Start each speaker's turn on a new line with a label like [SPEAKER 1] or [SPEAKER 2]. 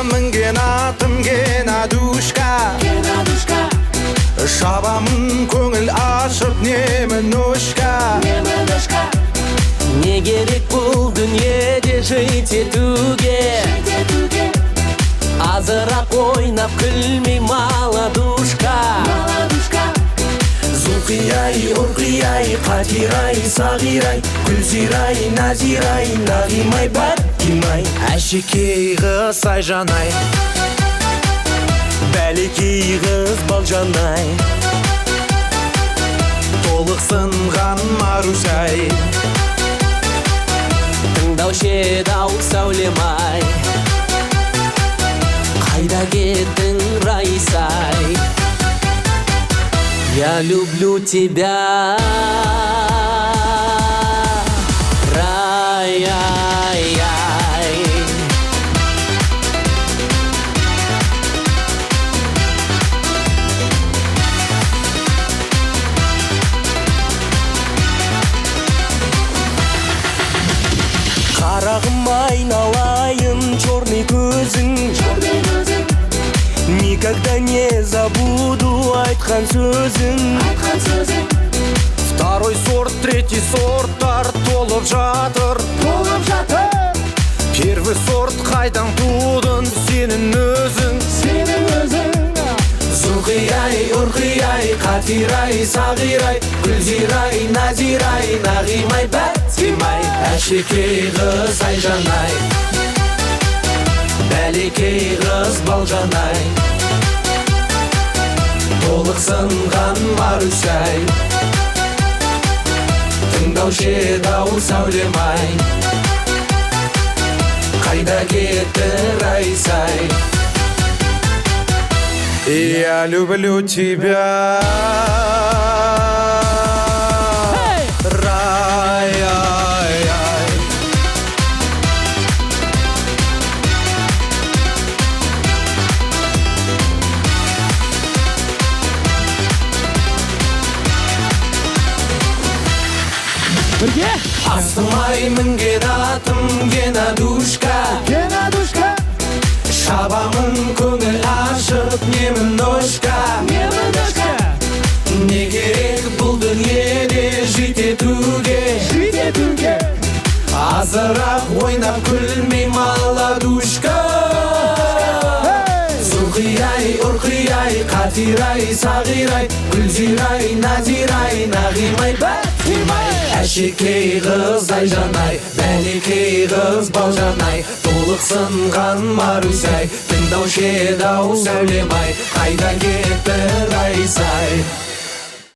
[SPEAKER 1] Мінген атым Геннадушка.
[SPEAKER 2] Геннадушка.
[SPEAKER 1] Шабамын көңіл ашып немінушка.
[SPEAKER 2] Немінушка.
[SPEAKER 3] Не керек бұл дүниеде жить етуге?
[SPEAKER 2] Жить етуге.
[SPEAKER 3] Азырақ ойнап күлмей, молодушка.
[SPEAKER 2] Молодушка.
[SPEAKER 4] Зұлқияй, Ұрқияй, Қатирай, Сағирай, Гүлзирай, Назирай, Нағимай, Бәттимай.
[SPEAKER 1] Әшекей қыз Айжанай.
[SPEAKER 4] Бәлекей қыз Балжанай.
[SPEAKER 1] Толықсынған Марусяй.
[SPEAKER 3] Тыңдаушы еді-ау, сәулем-ай. Қайда кеттің, Райсай? Я люблю тебя, рай, ай, ай.
[SPEAKER 4] Қарағым, айналайын, черный көзің.
[SPEAKER 2] Черный көзің.
[SPEAKER 4] Никогда не забуду айтқан сөзің.
[SPEAKER 2] Айтқан сөзің.
[SPEAKER 1] Второй сорт, третий сорттар толып жатыр.
[SPEAKER 2] Толып жатыр.
[SPEAKER 1] Первый сорт қайдан тудың сенің өзің?
[SPEAKER 2] Сенің өзің.
[SPEAKER 4] Зұлқияй, Ұрқияй, Қатирай, Сағирай, Гүлзирай, Назирай, Нағимай, Бәттимай. Әшекей қыз Айжанай. Бәлекей қыз Балжанай. Толықсынған Марусяй. Тыңдаушы еді-ау, сәулем-ай. Қайда кетті Райсай?
[SPEAKER 1] Я люблю тебя, рай, ай, ай.
[SPEAKER 2] Бірге.
[SPEAKER 4] Астымай мінген атым Геннадушка.
[SPEAKER 2] Геннадушка.
[SPEAKER 4] Шабамын көңіл ашып неміношка.
[SPEAKER 2] Немінушка.
[SPEAKER 4] Не керек бұл дүниеде жить етуге?
[SPEAKER 2] Жить етуге.
[SPEAKER 4] Азырақ ойнап күлмей, молодушка. Зұлқияй, Ұрқияй, Қатирай, Сағирай, Гүлзирай, Назирай, Нағимай, Бәттимай. Әшекей қыз Айжанай, бәлекей қыз Балжанай. Толықсынған Марусяй. Тыңдаушы еді-ау, сәулем-ай. Қайда кетті Райсай?